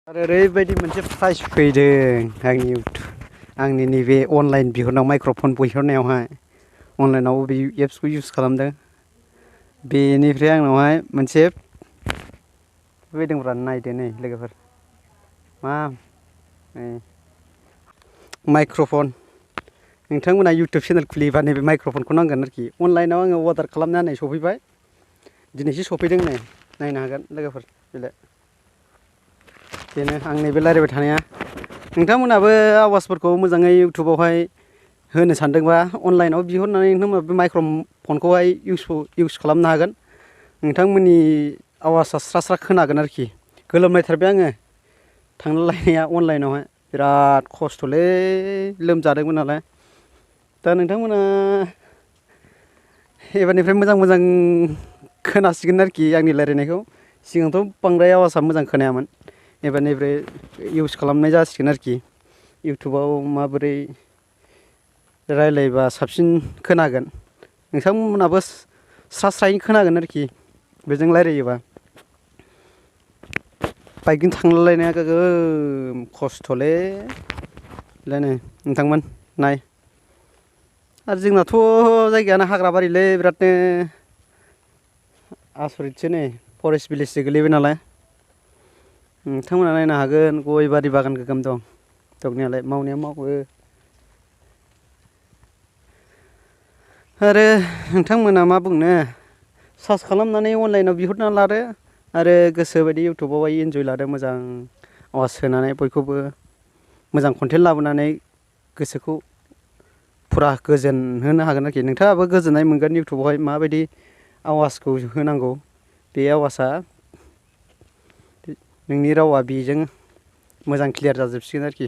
आरो ओरैबायदि मोनसे प्राइज फैदों आंनि नैबे अनलाइन बिहरनायाव माइक्र'फन बिहरनायावहाय अनलाइनाव बे एप्सखौ इउज खालामदों बेनिफ्राय आंनावहाय मोनसे फैदोंब्रा नायदो नै लोगोफोर मा माइक्र'फन नोंथांमोना इउटुब चेनेल खुलियोबा नैबे माइक्र'फनखौ नांगोन आरोखि अनलाइनाव आङो अर्डार खालामनानै सफैबाय दिनैसो सफैदों नै नायनो हागोन लोगोफोर बेलाय बेनो आं नैबे रायज्लायबाय थानाया नोंथांमोनाबो आवाजफोरखौ मोजाङै इउटुबावहाय होनो सानदोंबा अनलाइनाव बिहरनानै नोंथांमोना बे माइक्र'फनखौहाय इउज खालामनो हागोन नोंथांमोननि आवाजआ स्रा स्रा खोनागोन आरोखि गोलोमलायथारबाय आङो थांनो लायनाया अनलाइनावहाय बिराद खस्थ'लै लोमजादोंमोन नालाय दा नोंथांमोना एबारनिफ्राय मोजां खोनासिगोन आरोखि आंनि रायज्लायनायखौ सिगांथ' बांद्राय आवाजआ मोजां खोनायामोन एबारनिफ्राय इउज खालामनाय जासिगोन आरोखि इउटुबाव माबोरै रायज्लायबा साबसिन खोनागोन नोंथांमोनाबो स्रा स्रायै खोनागोन आरोखि बेजों रायज्लायोबा बाइकजों थांलायनाया गोगोम खस्थ'लै नै नोंथांमोन नाय आरो जोंनाथ' जायगायानो हाग्रा बारिलै बिरादनो आसरितसो नै फरेस्ट भिलेजसो गोलैबाय नालाय नोंथांमोना नायनो हागोन गय बारि बागान गोगोम दं दंनायालाय मावनाया मावो आरो नोंथांमोना मा बुंनो सार्च खालामनानै अनलाइनाव बिहरना लादो आरो गोसोबायदि इउटुबावहाय इन्जय लादो मोजां आवाज होनानै बयखौबो मोजां कन्टेन्ट लाबोनानै गोसोखौ फुरा गोजोन होनो हागोन आरोखि नोंथाङाबो गोजोननाय मोनगोन इउटुबावहाय माबायदि आवाजखौ होनांगौ बे आवाजआ नोंनि रावा बेजों मोजां क्लियार जाजोबसिगोन आरोखि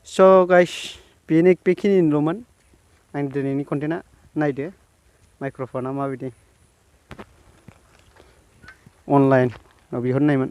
स' गाइस बेखिनिल'मोन आंनि दिनैनि कन्टेन्टआ नायदो माइक्र'फना माबायदि अनलाइनाव बिहरनायमोन